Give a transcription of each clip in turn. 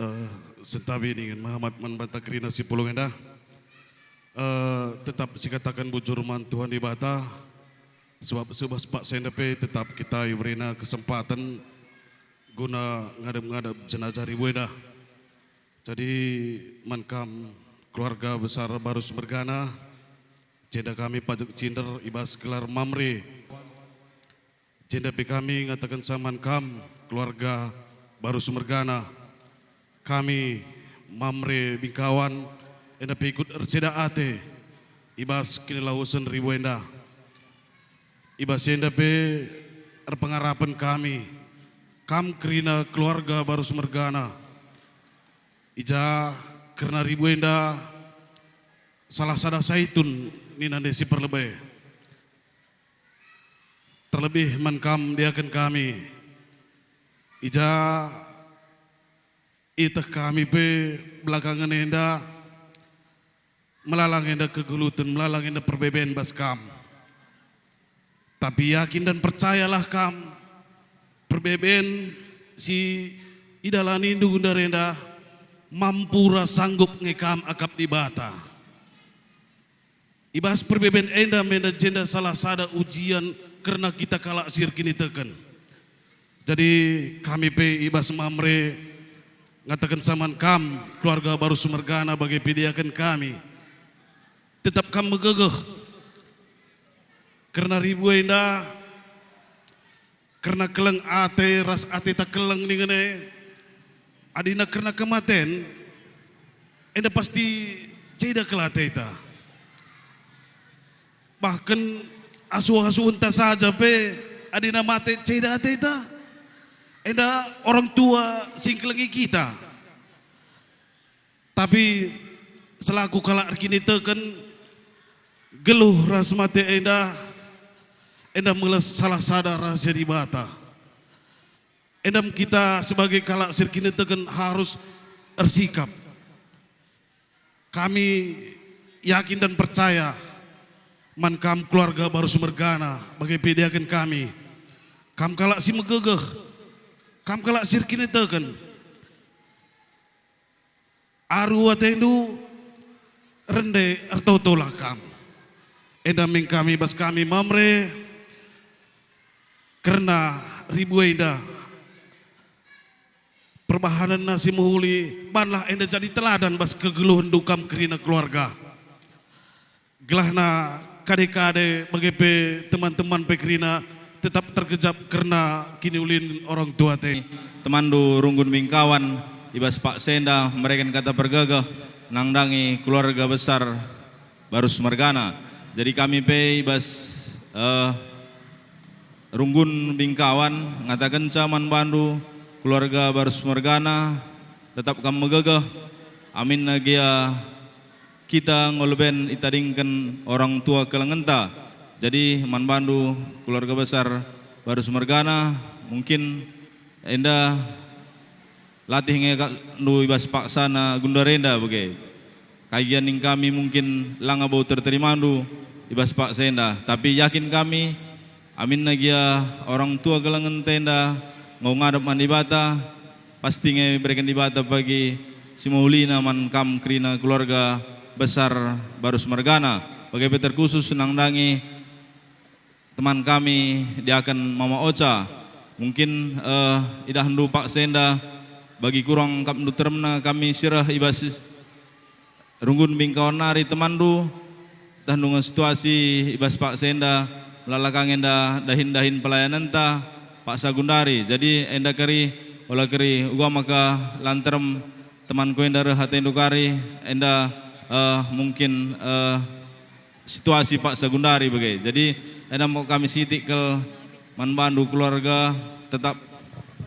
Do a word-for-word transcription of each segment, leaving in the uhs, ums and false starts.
Eh, sentabi ningen mehamat man banta kerina si pulung enda. Eh, tetap sikataken bujur man Tuhan Dibata, sebab sebas paksa enda pe tetap kita iberena kesempaten guna ngadep-ngadep jenazah ribu enda. Jadi, man kam keluarga besar Barus Mergana, jenda kami pajek cinder i bas gelar Mamre. Jenda pe kami ngatakenca man kam, keluarga Barus Mergana. Kami, Mamre Bingkawan, enda pe ikut erceda ate i bas kinilawesen ribu enda. I bas enda pe erpengarapen kami, kam kerina keluarga Barus Mergana. I ja kerna ribu enda salah sada saitun nina nde si perlebe. Terlebih man kam diaken kami. I ja ieteh kami pe belakangen enda, melalang enda kegeluhen, melalang enda perbeben bas kam. Tapi yakin dan percayalah kam, perbeben si idalanindu gundari enda mampu ras sanggup nge kam akap Dibata. I bas perbeben enda me enda jenda salah sada ujian kerna kita kalak si erkiniteken. Jadi kami pe i bas Mamre ngatakenca man kam, keluarga Barus Mergana bage pe diaken kami. Tetap kam megegeh. Kerna ribu enda, kerna keleng ate ras ateta keleng ningen e, adina kerna kematen, enda pasti ceda kal ateta. Bahken asuh-asuhenta saja pe, adina mate ceda ateta, enda orang tua si ngkelengi kita. Tapi selaku kalak erkiniteken, geluh ras mate enda, enda me salah sada rahasia Dibata. Enda me kita sebagai kalak si erkiniteken harus ersikap. Kami yakin dan percaya man kam keluarga Barus Mergana bage pe diaken kami. Kam kalak si megegeh, kam kalak si erkiniteken. Aru atendu, rende ertotolah kam. Enda me kami bas kami Mamre, kerna ribu enda perbahanenna si mehuli, banlah enda jadi teladan bas kegeluhenndu kam kerina keluarga. Gelahna kade-kade bage pe teman-teman pe kerina tetap terkejap kerna kiniulin orang tua te. Temanndu Runggun Bingkawan i bas paksa enda mereken kata pergegeh nandangi keluarga besar Barus Mergana. Jadi kami pe i bas, eh, Runggun Bingkawan ngatakenca man bandu keluarga Barus Mergana, tetap kam megegeh, aminna gia kita enggo leben itadingken orang tua kelengenta. Jadi man bandu keluarga besar Barus Mergana, mungkin enda latih nge kak ndu i bas paksana gundari enda bage. Kai gia ning kami mungkin langa bau terterimandu i bas paksa enda, tapi yakin kami, aminna gia orang tua kelengenta enda enggo ngadep man Dibata, pasti nge ibereken Dibata pagi si mehulina man kam kerina keluarga besar Barus Mergana. Bage pe terkhusus nandangi teman kami diaken Mama Oca. Mungkin, eh, idahndu paksa enda bagi kurang kap ndu teremna kami si reh i bas Runggun Bingkawan nari temanndu, tah nunga situasi i bas paksa enda, melala ka nge enda dahin-dahin pelayanenta paksa gundari. Jadi enda keri, ola keri, uga maka la nterem temanku enda reh atendu kari, enda, eh, mungkin, eh, situasi paksa gundari bage. Jadi, enda me kami sitik kal man bandu keluarga, tetap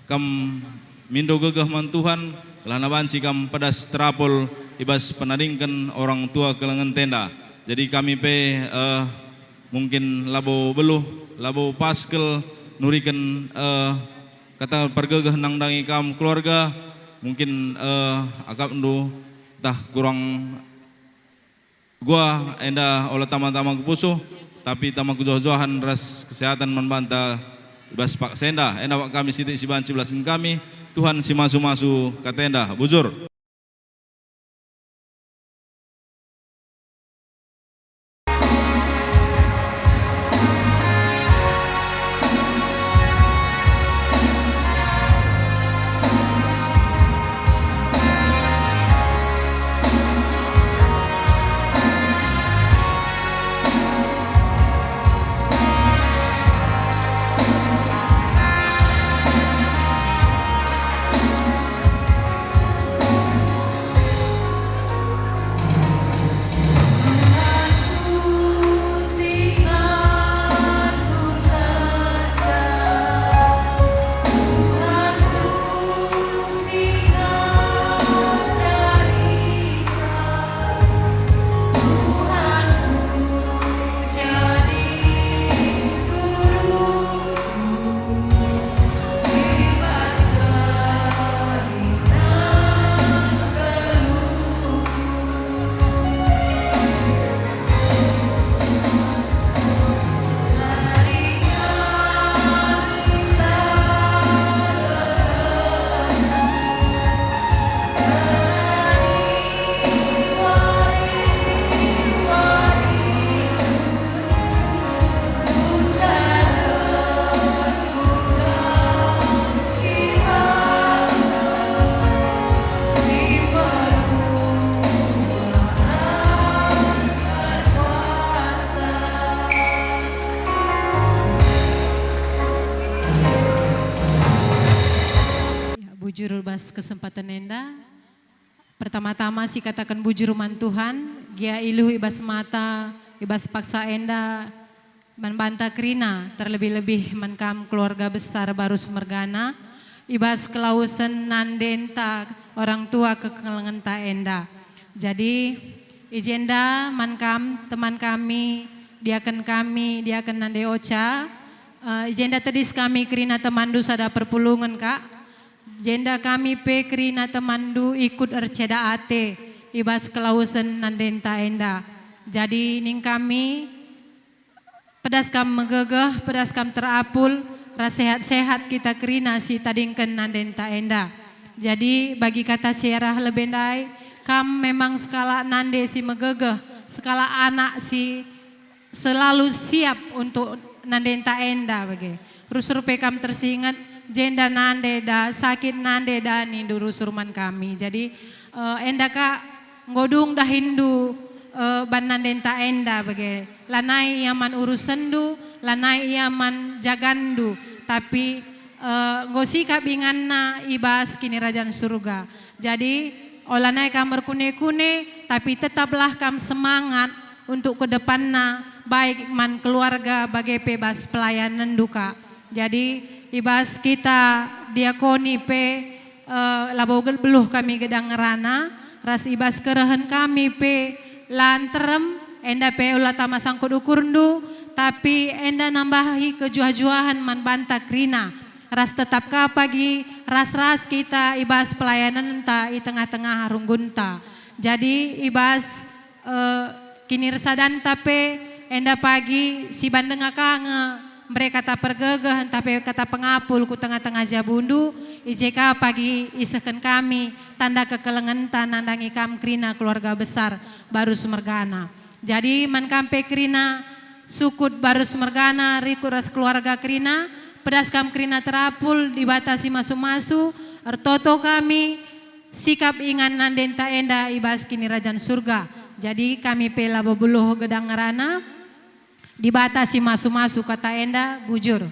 kam mindo gegeh man Tuhan, gelah banci kam pedas terapul i bas penadingken orang tua kelengenta enda. Jadi kami pe, eh, mungkin labo beluh, labo pas kal nuriken, eh, kata pergegeh nandangi kam keluarga, mungkin, eh, akapndu tah kurang gua enda ola tama-tama ku pusuh, tapi tama kejuah-juahen ras kesehatan man banta i bas paksa enda. Enda wak kami sitik si banci belasken kami, Tuhan si masu-masu kata enda, bujur. Ya, bujur bas kesempatan enda. Pertama-tama sikataken bujur man Tuhan, gia iluh i bas mata, i bas paksa enda, man banta kerina, terlebih-lebih man kam keluarga besar Barus mergana, i bas kelawesen nandenta orang tua kekelengenta enda. Jadi, i jenda man kam, teman kami, diaken kami, diaken nande Oca, eh, i jenda tedis kami kerina temanndu sada perpulungen, Kak. Jenda kami pe kerina temanndu ikut erceda ate i bas kelawesen nandenta enda. Jadi ning kami, pedas kam megegeh, pedas kam terapul, ras sehat-sehat kita kerina si tadingken nandenta enda. Jadi bagi kata si arah lebe ndai, kam memang sekalak nande si megegeh, sekalak anak si selalu siap untuk nandenta enda bage. Rusur pe kam tersinget, jenda nande da, sakit nande da nindu rusur man kami. Jadi, eh, enda ka enggo dung dahinndu, eh, ban nandenta enda bage. Lanai ia man urusenndu, lanai ia man jaganndu, tapi, eh, enggo sikap inganna i bas Kinirajan Surga. Jadi, olanai kam erkune-kune, tapi tetaplah kam semangat untuk ke depanna, baik man keluarga bage pe bas pelayanenndu, Kak. Jadi, i bas kita diakoni pe, eh, labo gel-, beluh kami gedang ngerana, ras i bas kerehen kami pe la nterem, enda pe ula tama sangkut ukurndu, tapi enda nambahi kejuah-juahen man banta kerina. Ras tetap ka pagi ras-ras kita i bas pelayanenta i tengah-tengah runggunta. Jadi, i bas, eh, kinirsadanta pe enda pagi si bandenga ka nge mbere kata pergegeh ntah pe kata pengapul ku tengah-tengah jabundu, i je ka pagi isehken kami tanda kekelengenta nandangi kam kerina keluarga besar Barus mergana. Jadi, man kam pe kerina sukut Barus mergana rikut ras keluarga kerina, pedas kam kerina terapul Dibata si masu-masu, ertoto kami sikap ingan nandenta enda i bas Kinirajan Surga. Jadi, kami pe labo beluh gedang ngerana, Dibata si masu-masu kata enda bujur.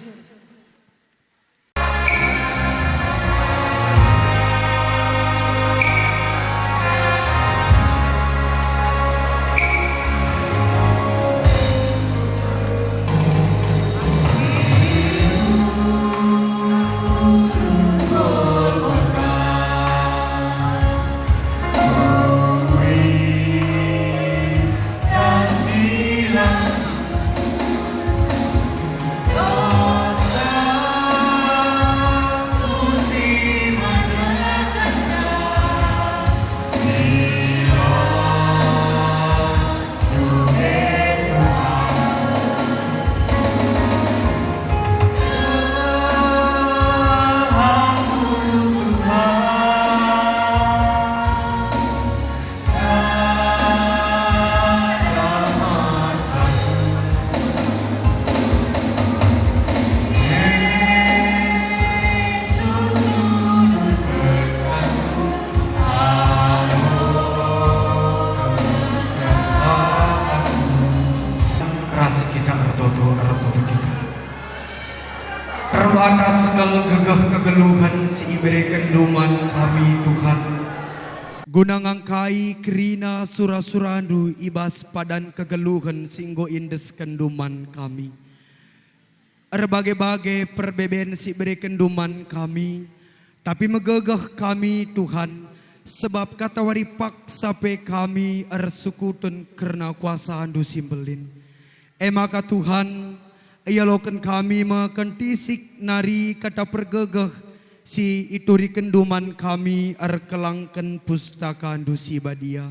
Atas kal gegeh kegeluhen si iberekenndu man kami, Tuhan. Guna ngangkai kerina sura-surandu i bas padan kegeluhen si enggo iendeskenndu man kami. Erbage-bage perbeben si iberekenndu man kami, tapi megegeh kami, Tuhan, sebab katawari paksa pe kami ersukuten kerna kuasandu si mbelin. E maka, Tuhan, ialoken kami me kentisik nari kata pergegeh si iturikenndu man kami erkelangken pustakandu si badia.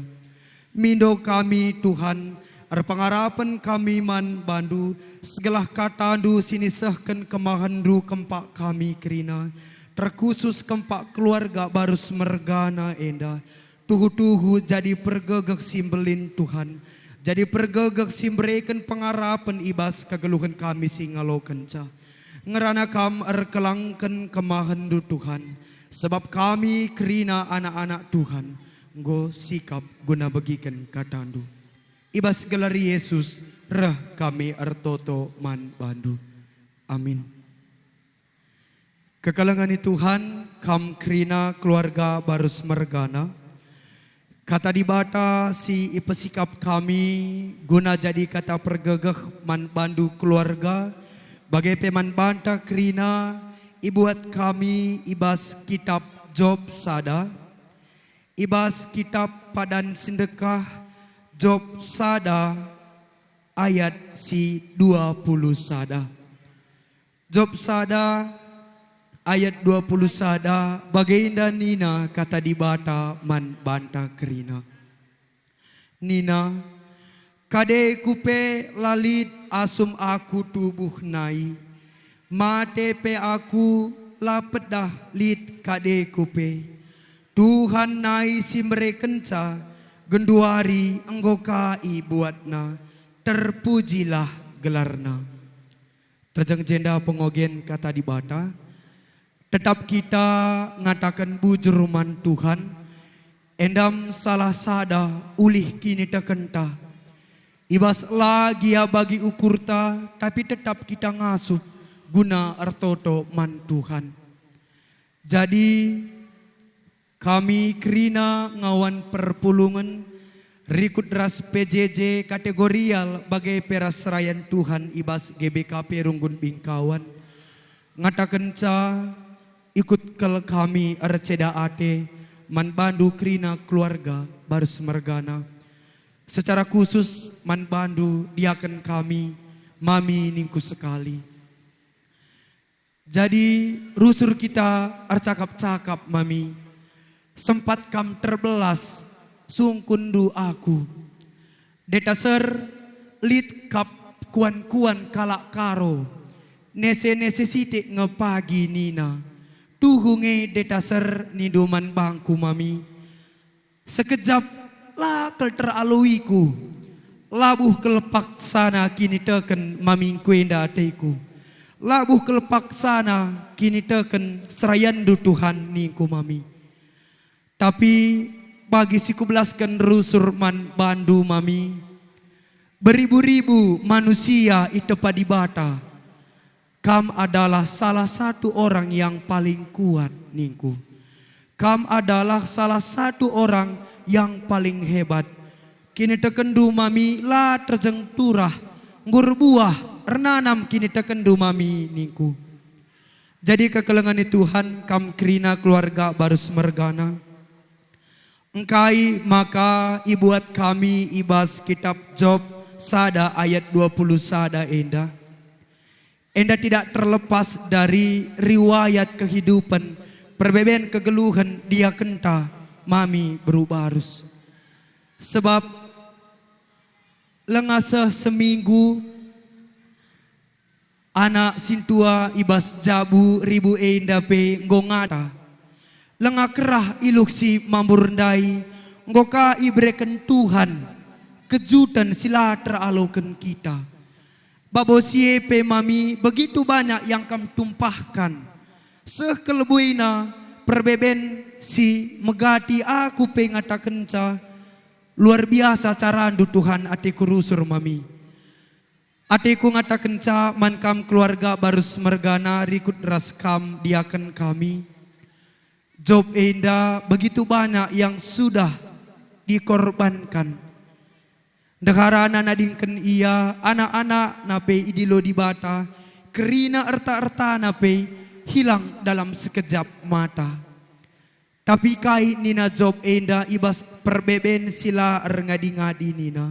Mindo kami, Tuhan, erpengarapen kami man bandu, segelah katandu si nisehken kemahenndu kempak kami kerina, terkhusus kempak keluarga barus mergana enda, tuhu-tuhu jadi pergegeh si mbelin, Tuhan, jadi pergegeh si mbereken pengarapen i bas kegeluhen kami si ngalokenca. Ngerana Kam erkelangken kemahenndu, Tuhan, sebab kami kerina anak-anak Tuhan enggo sikap guna begiken katandu. I bas gelar Yesus reh kami ertoto man bandu. Amin. Kekelengen ni Tuhan, kam kerina keluarga barus mergana. Kata Dibata si ipesikap kami guna jadi kata pergegeh man bandu keluarga, bage pe man banta kerina, ibuat kami i bas kitap Job sada, i bas kitap Padan Sindekah, Job sada ayat si dua puluh sada. Job sada ayat dua puluh sada, bagenda nina kata Dibata man banta kerina. Nina, "Kadeku pe la lit asum aku tubuh nai, mate pe aku la pedah lit kadeku pe. Tuhan nai si merekenca, genduari enggo ka ibuatNa, terpujilah gelarNa." Terjeng jenda pengogen kata Dibata, tetap kita ngataken bujur man Tuhan, endam salah sada ulih kinitekenta. I bas la gia bagi ukurta, tapi tetap kita ngasup guna ertoto man Tuhan. Jadi, kami kerina ngawan perpulungen, rikut ras P J J kategorial bage pe ras serayan Tuhan i bas G B K P Runggun Bingkawan, ngatakenca ikut kal kami erceda ate man bandu kerina keluarga barus mergana, secara khusus man bandu diaken kami, Mami ningku sekali. Jadi, rusur kita ercakap-cakap, Mami. Sempat kam terbelas, sungkunndu aku. Deta ser, lit kap kuan-kuan kalak Karo. Nese-nese sitik nge pagi nina. Tuhu nge deta ser nindu man bangku, Mami. Sekejap la kal teraluiku, labuh kal paksana kiniteken Mamingku enda ateku. Labuh kal paksana kiniteken serayanndu Tuhan ningku, Mami. Tapi bagi si kubelasken rusur man bandu, Mami, beribu-ribu manusia itepa Dibata. Kam adalah salah satu orang yang paling kuat, ningku. Kam adalah salah satu orang yang paling hebat. Kinitekenndu, Mami, la terjeng turah, enggo erbuah, ernanam kinitekenndu, Mami, ningku. Jadi kekelengen ni Tuhan, kam kerina keluarga barus mergana. Engkai maka ibuat kami i bas kitap Job sada ayat dua puluh sada enda? Enda tidak terlepas dari riwayat kehidupan, perbeben kegeluhen diakenta Mami beru barus. Sebab lenga seh seminggu, anak sintua i bas jabu ribu enda pe enggo ngata, "Lenga kerah iluh si mambur ndai, enggo ka ibereken Tuhan kejuten si la teraloken kita." Babo si e pe, Mami, begitu banyak yang kam tumpahkan. Seh kal buena perbeben si megati aku pe ngatakenca, "Luar biasa carandu, Tuhan, ateku rusur, Mami." Ateku ngatakenca man kam keluarga Barus mergana rikut ras kam diaken kami. Job enda begitu banyak yang sudah dikorbankan. Ndeharana nadingken ia, anak-anakna pe idilo Dibata, kerina erta-ertana pe hilang dalam sekejap mata. Tapi kai nina Job enda i bas perbeben si la erngadi-ngadi nina,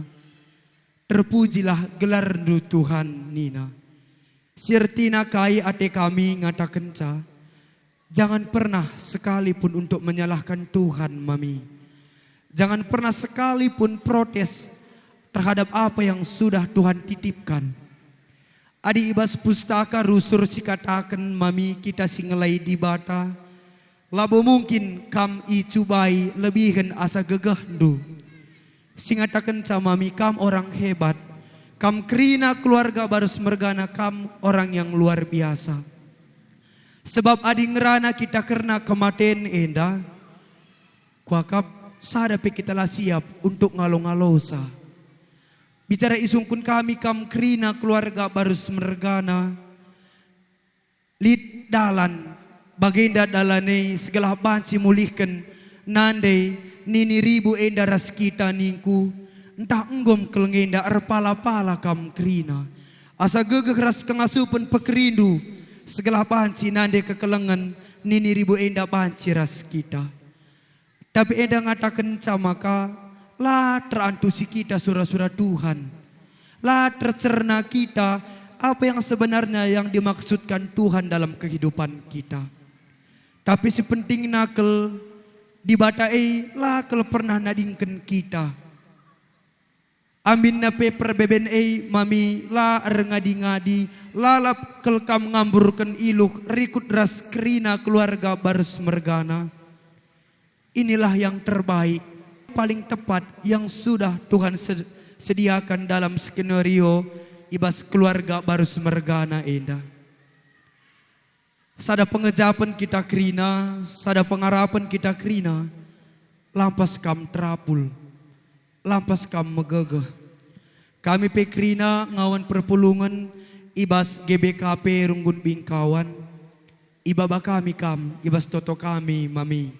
"Terpujilah gelarNdu Tuhan," nina. Si ertina kai ate kami ngatakenca, jangan pernah sekalipun untuk menyalahkan Tuhan mami. Jangan pernah sekalipun protes terhadap apa yang sudah Tuhan titipkan. Adi i bas pustaka rusur sikataken mami kita si ngelai Dibata, labo mungkin kam icubai lebihen asa gegehndu. Singatakenca mami kam orang hebat, kam kerina keluarga Barus mergana kam orang yang luar biasa. Sebab adi ngerana kita kerna kematen enda, kuakap sada pe kita la siap untuk ngalo-ngalosa. Bicara isungkun kami kam kerina keluarga Barus mergana, lit dalan, bagenda dalan e segelah banci mulihken nande nini ribu enda ras kita ningku, ntah enggom keleng enda erpala-pala kam kerina. Asa gegeh ras kengasupen pekerindu, segelah banci nande kekelengen nini ribu enda banci ras kita. Tapi enda ngatakenca maka la terantusi kita sura-sura Tuhan. La tercerna kita apa yang sebenarnya yang dimaksudkan Tuhan dalam kehidupan kita. Tapi si pentingna kal, Dibata e la kal pernah nadingken kita. Aminna pe perbeben e mami la erngadi-ngadi, lalap kal kam ngamburken iluh rikut ras kerina keluarga Barus mergana. Inilah yang terbaik, paling tepat yang sudah Tuhan sed-, sediakan dalam skenario i bas keluarga Barus mergana enda. Sada pengejapen kita kerina, sada pengarapen kita kerina, lampas kam terapul, lampas kam megegeh. Kami pe kerina ngawan perpulungen i bas G B K P Runggun Bingkawan, ibaba kami kam i bas toto kami mami.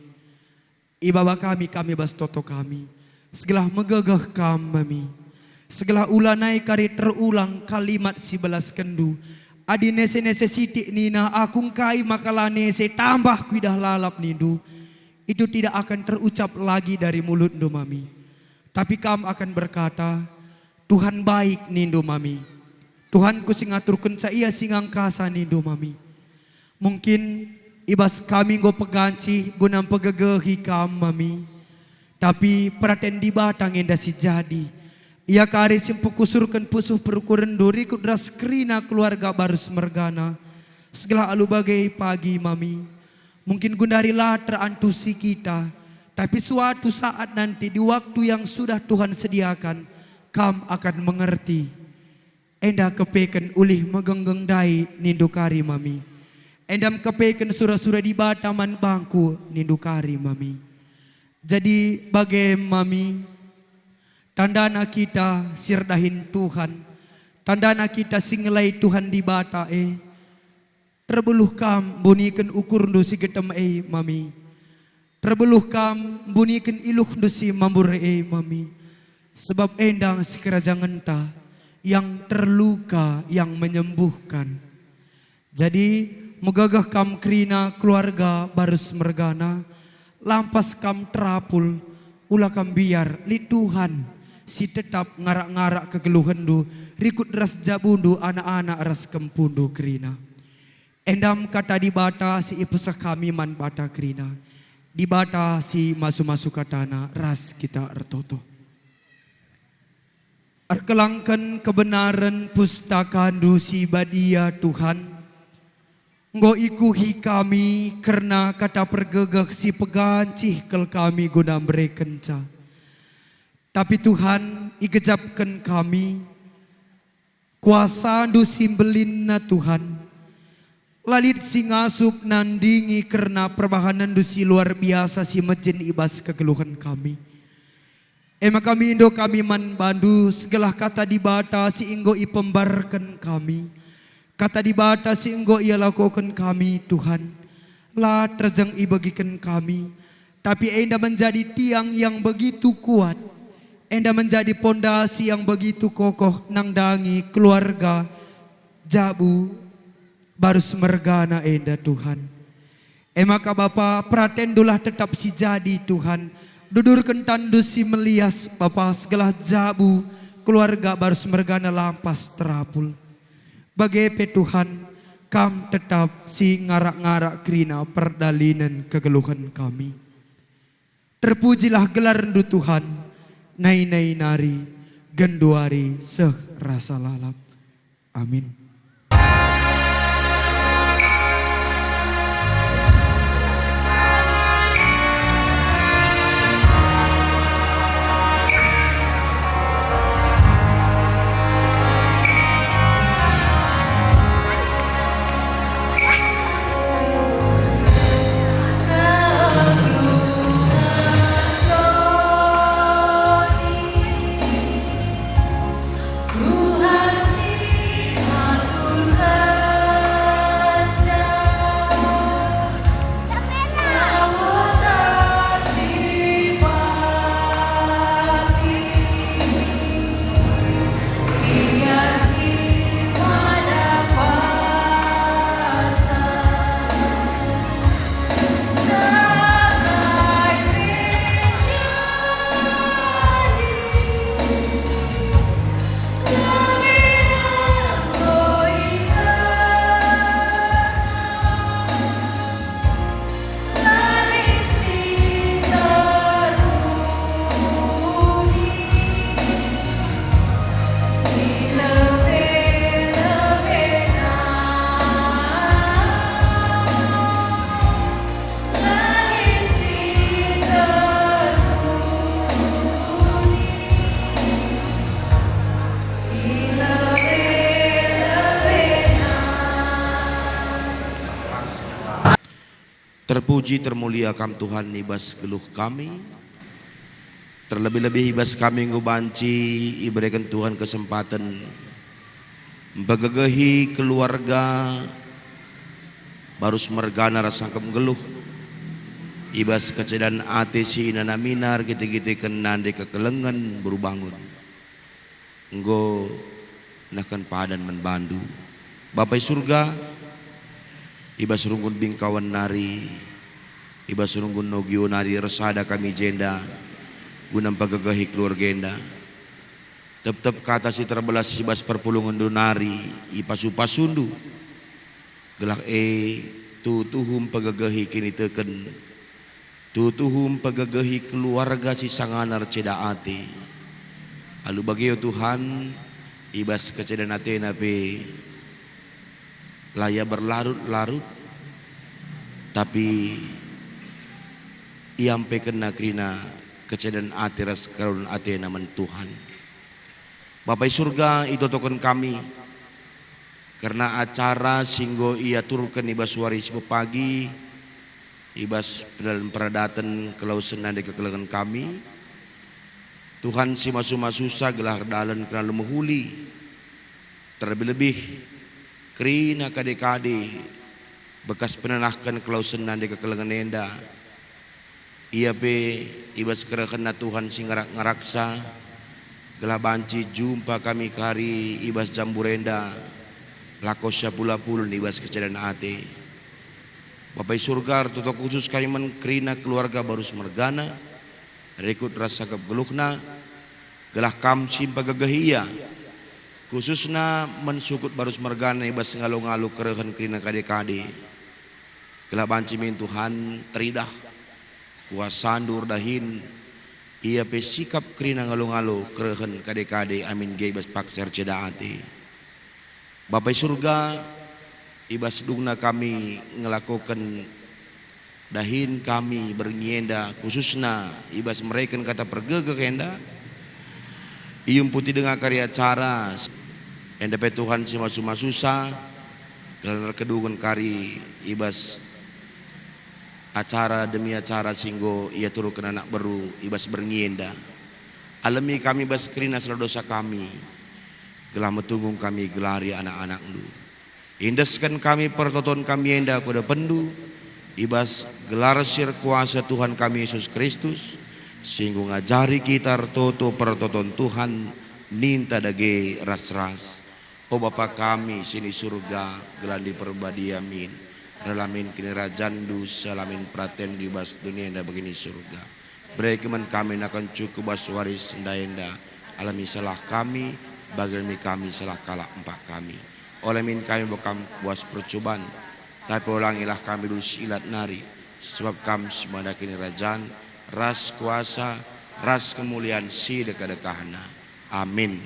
Ibaba kami kam i bas toto kami. Segelah megegeh kam mami. Segelah ulanai kari terulang kalimat si belaskenndu. Adi nese-nese sitik nina, "Aku engkai maka la nese, tambah kuidah lalap," nindu, itu tidak akan terucap lagi dari mulutndu mami. Tapi kam akan berkata, "Tuhan baik," nindu mami. "Tuhanku si ngaturkenca, Ia si ngangkasa," nindu mami. Mungkin i bas kami enggo pegancih guna mpegegehi kam mami, tapi peraten Dibata nge enda si jadi. Ia kari si mpekusur pusuh perukurenndu rikut ras kerina keluarga Barus mergana. Segelah alu bage pagi mami. Mungkin gundari la terantusi kita, tapi suatu saat nanti di waktu yang sudah Tuhan sediakan, kam akan mengerti. Enda kepeken ulih megenggeng ndai nindu kari mami. Enda kepeken sura-sura Dibata man bangku nindu kari mami. Jadi bage mami, tandana kita si erdahin Tuhan, tandana kita si ngelai Tuhan Dibata e. Terbeluh kam mbuniken ukurndu si getem e mami. Terbeluh kam mbuniken iluhndu si mambur e mami. Sebab enda sikerajangenNta yang terluka yang menyembuhkan. Jadi, megegeh kam kerina keluarga Barus mergana, lampas kam terapul, ula kam mbiar, lit Tuhan si tetap ngarak-ngarak kegeluhenndu, rikut ras jabundu, anak-anak ras kempundu kerina. Endam kata Dibata si ipeseh kami man banta kerina, Dibata si masu-masu kataNa. Ras kita ertoto. Erkelangken kebenaren PustakaNdu si Badia, Tuhan, enggo ikuhi kami kerna kata pergegeh si pegancih kal kami guna mberekenca. Tapi Tuhan, igejapken kami, kuasaNdu si mbelinna, Tuhan. La lit si ngasup nandingi kerna perbahanenNdu si luar biasa si mejin i bas kegeluhen kami. E maka mindo kami man bandu, segelah kata Dibata si enggo ipembarken kami. Kata Dibata si enggo ialakoken kami, Tuhan, la terjeng ibegiken kami, tapi enda menjadi tiang yang begitu kuat, enda menjadi pondasi yang begitu kokoh nandangi keluarga jabu barus mergana enda, Tuhan. E maka Bapa, peratenNdulah tetap si jadi, Tuhan. Dudurken tanNdu si melias, Bapa, segelah jabu, keluarga barus mergana lampas terapul. Bage pe, Tuhan, Kam tetap si ngarak-ngarak kerina perdalinen kegeluhen kami. Terpujilah gelarNdu, Tuhan, nai-nai nari, genduari seh rasa lalap. Amin. Terpuji termulia Kam, Tuhan, i bas geluh kami. Terlebih-lebih i bas kami enggo banci ibereken Tuhan kesempaten mpegegehi keluarga barus mergana ras sangkep nggeluh i bas kecedan ate si inanamina erkite-kiteken nande kekelengen beru bangun. Enggo nehken padan man bandu, Bapa i Surga, i bas runggun bingkawen nari, i bas runggun nogio nari ersada kami jenda guna mpegegehi keluarga enda. Tep-tep kata si terbelas i bas perpulungenndu nari ipasu-pasundu, gelah e tuhu-tuhu mpegegehi kiniteken, tuhu-tuhu mpegegehi keluarga si sangana erceda ate. Alu bage, o Tuhan, i bas kecedan atena pe la ia berlarut-larut, tapi iampekenna kerina kecedan ate ras kekalon atena man Tuhan. Bapa i Surga, itotoken kami kerna acara si enggo iaturken i bas wari si pepagi, i bas pedalen peradaten kelawesen nande kekelengen kami. Tuhan si masu-masusa gelah erdalen kerna alu mehuli, terlebih-lebih kerina kade-kade bekas penenahken kelawesen nande kekelengen enda. Ia pe i bas kerehenna Tuhan si ngarak-ngaraksa, gelah banci jumpa kami kari i bas jambur enda, lako siapul-apulen i bas kecedan ate. Bapa i Surga, ertoto khusus kami man kerina keluarga barus mergana, rikut ras sangkep geluhna, gelah Kam si mpegegehi ia, khususna man sukut barus mergana i bas ngalo-ngalo kerehen kerina kade-kade. Gelah banci min Tuhan teridah kuasaNdu erdahin, ia pe sikap kerina ngalo-ngalo kerehen kade-kade amin gia i bas paksa erceda ate. Bapa i Surga, i bas dungna kami ngelakoken dahin kami berngi enda, khususna i bas mereken kata pergegeh enda, iumputi denga kari acara enda pe Tuhan si masu-masusa, gelah erkedungen kari i bas acara demi acara si enggo iaturken anak beru i bas berngi enda. Alemi kami bas kerina sala dosa kami, gelah metunggung kami gelari anak-anakNdu. Iendesken kami pertoton kami enda ku adepenNdu, i bas gelar si erkuasa Tuhan kami Yesus Kristus, si enggo ngajari kita ertoto pertoton Tuhan, ninta dage ras-ras. O Bapa kami si ni Surga, gelarNdu iperbadia min, reh la min kinirajanNdu, seh la min peratenNdu i bas doni enda bagi ni Surga. Bereken man kami nakan cukup bas wari si enda-enda. Alemi salah kami, bagi alemi kami salah kalak empak kami. Ola min kami buat Kam ku bas percuban, tapi olangilah kami alu si ilat nari, sebab Kam si mada kinirajan, ras kuasa, ras kemulian si dekah-dekahna. Amin.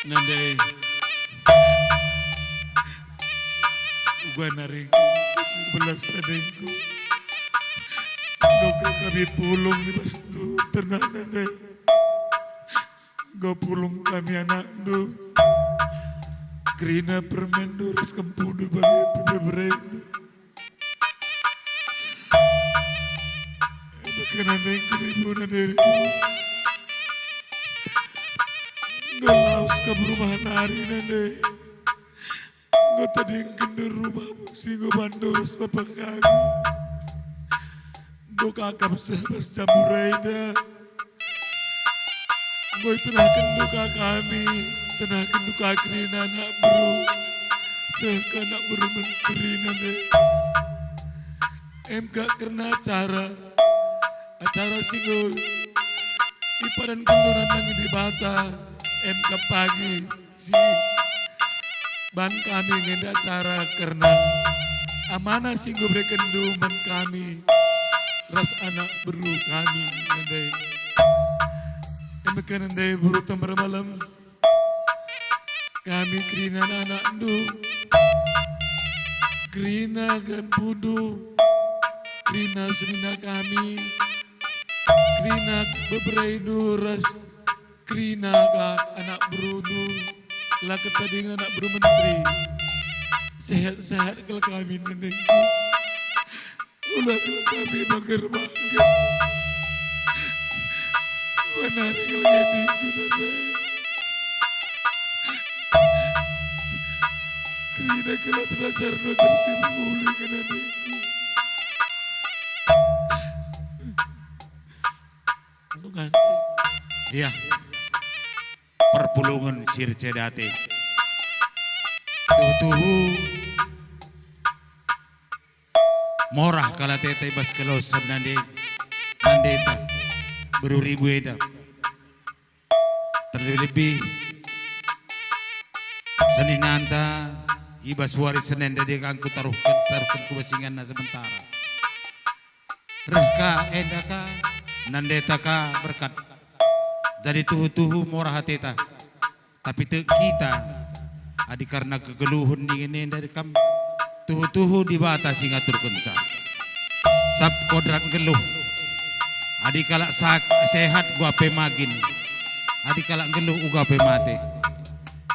Nande, uga nari belas tadingku. Enggo kami pulung i bas ternana nande. Enggo pulung kami anakndu. Kerina permenndu ras kempundu bage pe beberendu. Enda kena nengkeni guna dirindu. Enggo lawes kam rumah nari nande. Enggo tadingken rumahmu si enggo bandu ras bapa kami. Enggo ka kam seh bas jambur enda. Enggo itenahkenndu ka kami, tenahkenndu ka kerina anak beru, seh ka anak beru menteri nande. Em ka kerna acara, acara si enggo ipadanken nandangi Dibata, em ka pagi si ban kami ngenda acara kerna amanah si enggo berekenndu man kami ras anak beru kami nande. Em ka nande beru tember malem, kami kerina anakndu, kerina kempundu, kerina senina kami, kerina beberendu ras kerina ka anak berundu, la ketadingken anak beru menteri. Sehat-sehat kal kami nandengku. Ula kal kami bangger-bangger. Benari kal kami nandeng. Kerina kal terasa reno tersimpuli nandengku. Iya. Perpulungen si erceda ate. Tuhu-tuhu morah kal ateta i bas kelawesen nande, nandeta, beru ribu enda. Terlebih-lebih seninanta i bas wari Senen ndai ka enggo taruhken, taruhken ku bas inganna sementara. Reh ka enda ka, nandeta ka berkat. Jadi tuhu-tuhu morah ateta. Tapi tek kita, adi karna kegeluhen dingen enda kam, tuhu-tuhu Dibata si ngaturkenca. Sab kodrat nggeluh. Adi kalak sak-, sehat uga pe magin. Adi kalak nggeluh uga pe mate.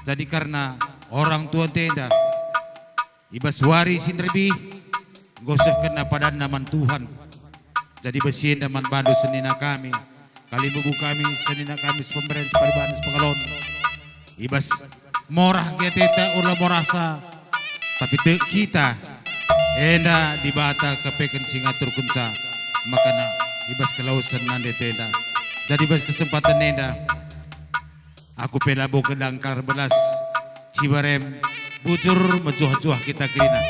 Jadi karna orang tua enda, i bas wari si nderbih, enggo sehkenna padanna man Tuhan. Jadi bas si enda man bandu senina kami, kalimbubu kami, senina kami, sepemberen, separibahan, sepengalon. I bas morah nge ateta, ula morahsa, tapi tek kita, Enda Dibata kepeken si ngaturkenca, makana i bas kelawesen nande enda. Jadi i bas kesempaten enda, aku pe labo kedangkal belas, Ciberem, bujur mejuah-juah kita kerina.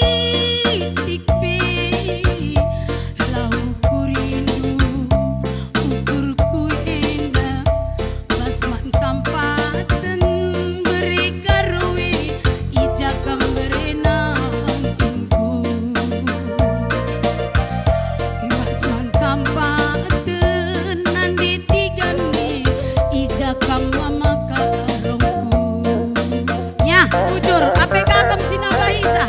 Pitik pe lau kurindu, ukurku enda bas man sampaten bere karoe, i ja kam berena angkingku. Bas man sampaten nande tigan me, i ja kam mama karongku. Ya, bujur, A P K kam si nambahisa.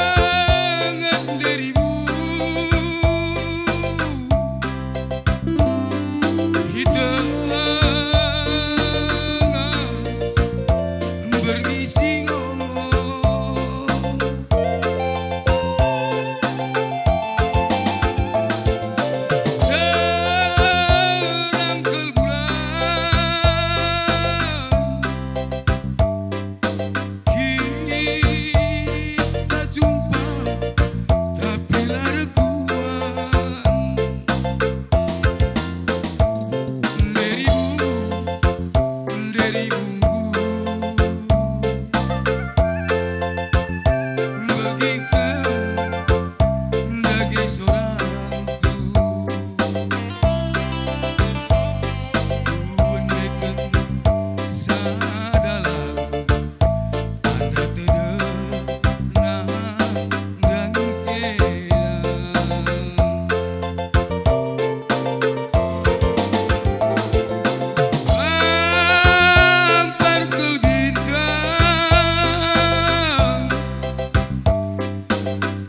Malangen derimu, hidangan berisi ngomong. Terang kal bulan, kita jumpa, tapi la rekuan. Derimu, derimu, begiken dage sorangku. Kuendeken sada lagu, tanda tedeh nandangi enda. Amparkul bintang,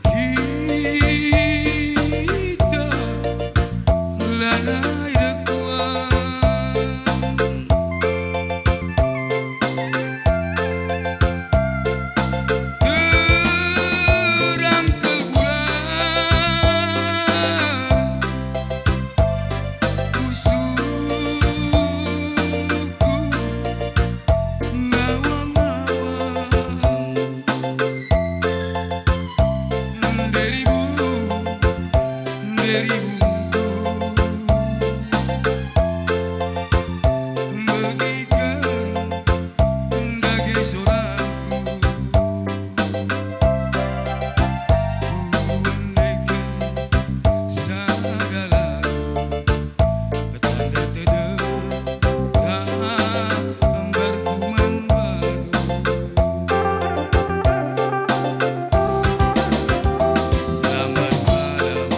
kita lanai rekuan. Terang kal bulan, usungku ngawang-ngawang. Derimu, derimu, begiken dage sorangku. Kuendeken sada lagu, tanda tedeh gambarku man badu. Selamat malam.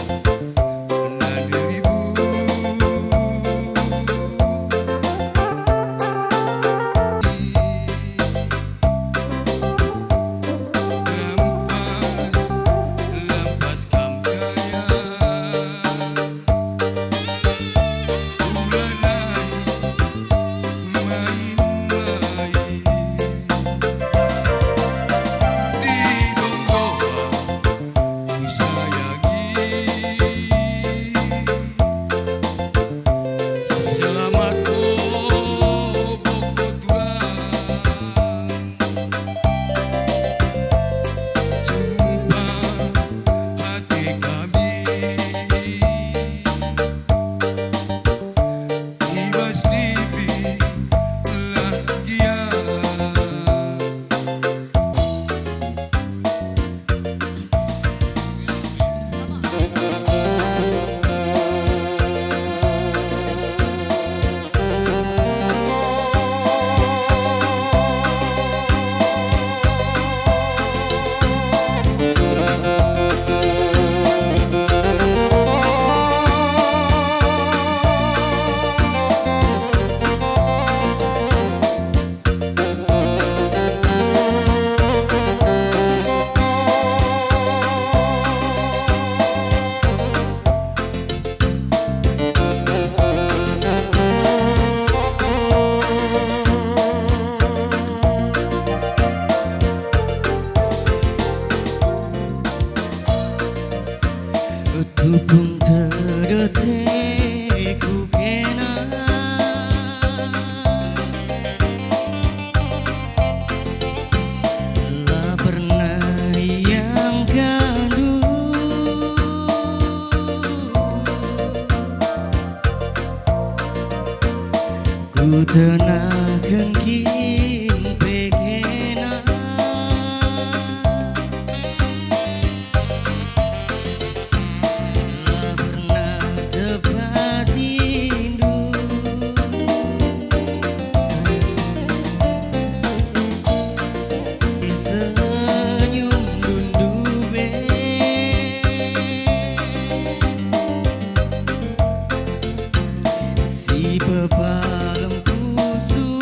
Tupung tedete ku kena, la pernah iangkandu. Kutenahken kin pe kena, la pernah tepatindu. Senyumndu ndube, si pepalem pusu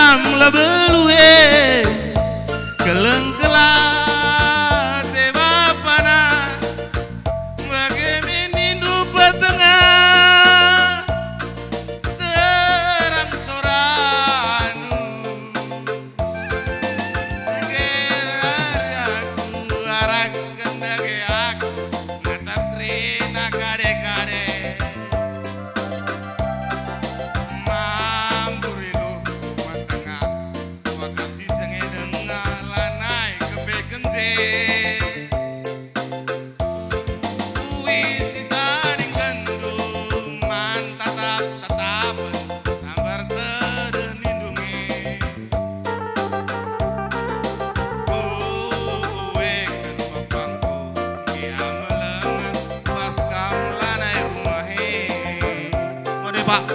Kam la beluh e, keleng kela ate bapana, bage min nindu petengah, terang sorandu. Bage rari aku arahken dage aku, natap kerina kade-kade. Mambur iluh rumah tengah, wakam si senge denga lanai kepeken je. Uis si tading kentung man tatap-tatapen, tambar tedeh nindungi. Kuweken bapangku, ia melenget bas kam lanai rumah e. Mode, Pak.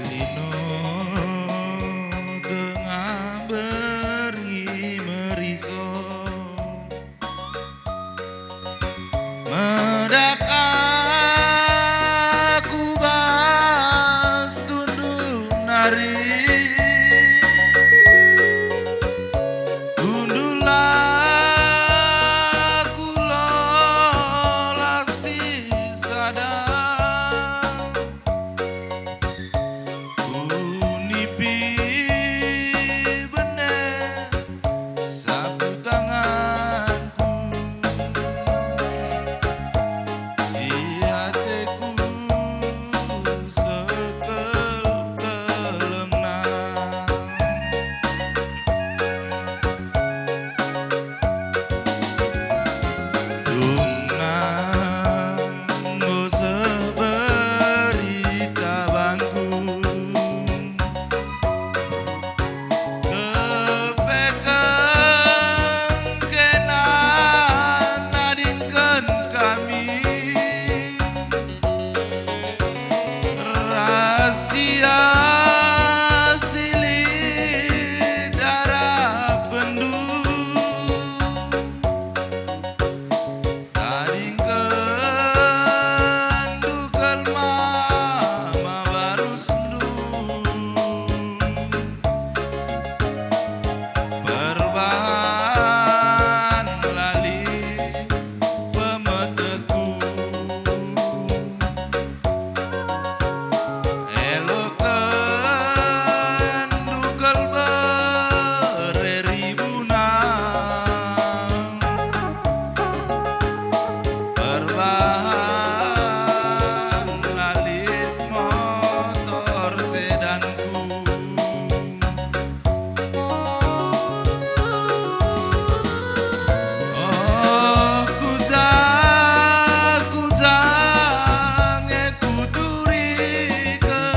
Lino tengah berngi meriso. Medak aku bas tundung nari, tundung aku lola sisada. Kunipi bene sapu tanganku, si ateku sekel-kelengna. Dungna enggo seh berita bangku, kepeken kena nadingken kami. Rahasia si lit arapenndu, tadingkenndu kal mama barusndu. Perbahan la lit pemetekku, eloken ndukel bere ribuna. Perbahan la lit motor sedanku. Oh, kuja, kuja nge kuturiken.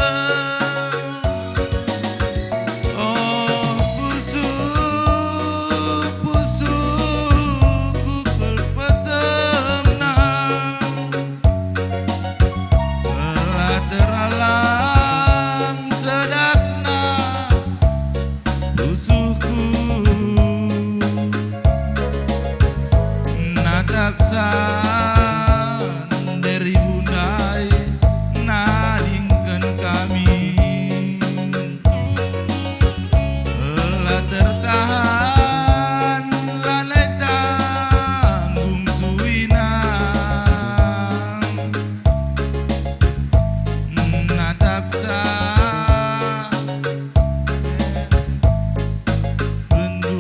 Oh, pusuh, pusuhku kal petemna. La teralang sedakna pusuhku, natap sandari bundai nadingken kami. La tertahan, lanai tanggung suina. Natapsa bendu.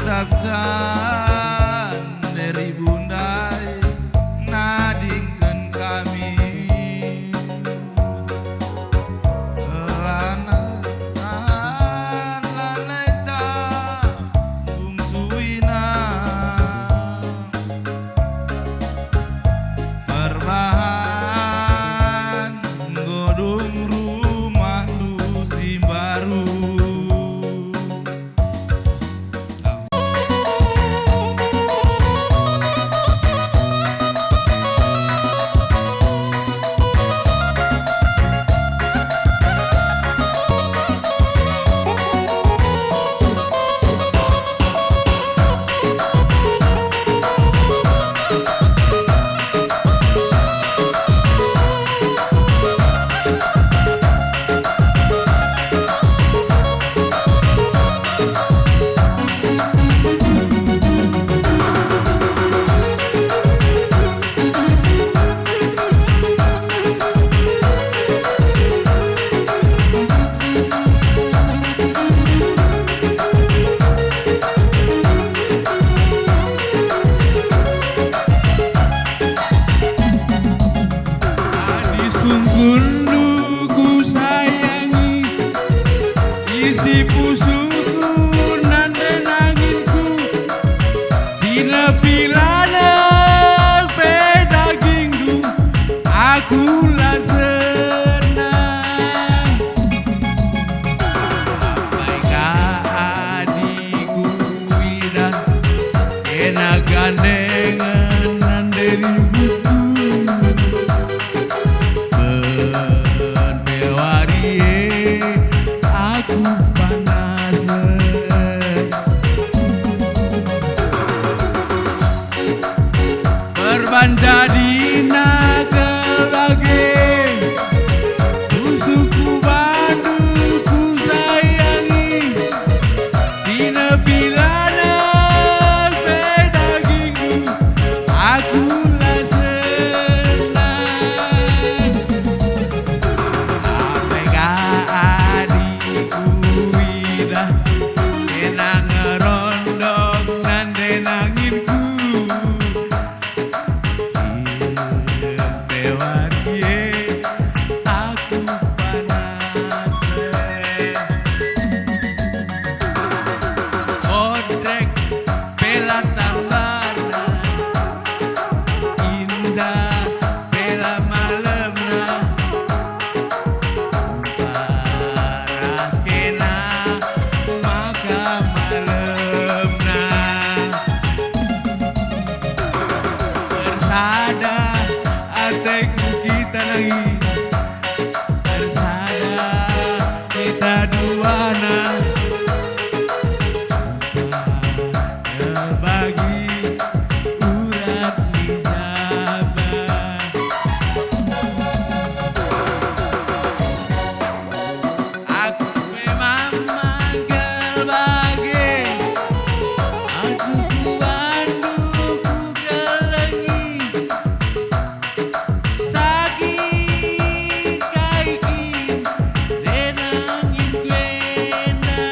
Tap sandari bundai nadingken kami. Lanai, lanai ta bungsuina. Perbahan enggo dung rumahndu si mbaru. Adi sungkunndu kusayangi, isi pusuhku nande nanginku, tinepi lanai pe dagingndu, aku la senang. Apai ka adi kuidah kena gandengen nande ributku. Ben pe wari e aku panas. Perban jadina kal bage, pusuhku bandu kusayangi. Tinepi lanai pe dagingndu, aku la senang. Apai ka adi kuidah kena ngerondong nande nanginku. Pe wari e aku panas. Bodrek pe la tambana, indah pe la malemna. Paras kena maka malemna. Ersada ateku kita nari, ersada kita duana. Erbagi urat ni jaba. Aku memang manggal bage, aku kuandu kugelengi. Sagi kai kin denangin kuenda.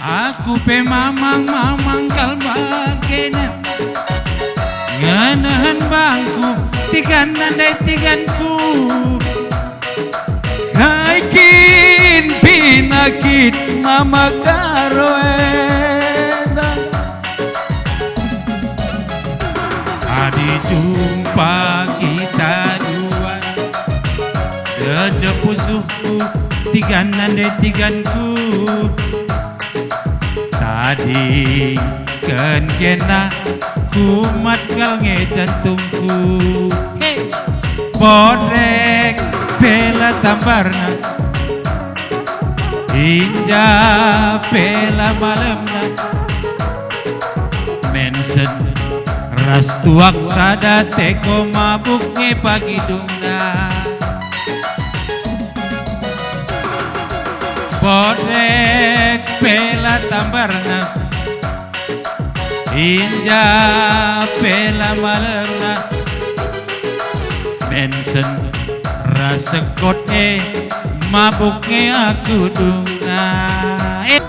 Aku pe mamang-mamang kal bagena, ngenehen bangku, tigan nandai tiganku. Kai kin pinakit mama karo enda? Adi jumpa kita dua, gejep pusuhku, tigan nande tiganku. Tadingken kena, kumat kal nge jantungku. He. Bodek pe la tambarna, inja pe la malemna. Mensen ras tuak sada teko mabuk nge pagi dungna. Bodek pe la tambarna, inja pe la malemna. Mensen ras sekot e, mabuk nge aku dungna. Eh.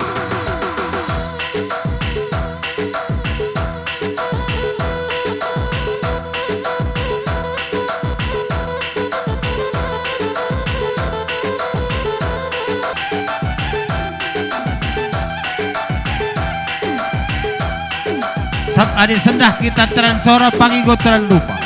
Sab adi sendah kita teran sora, pagi enggo teran rupa.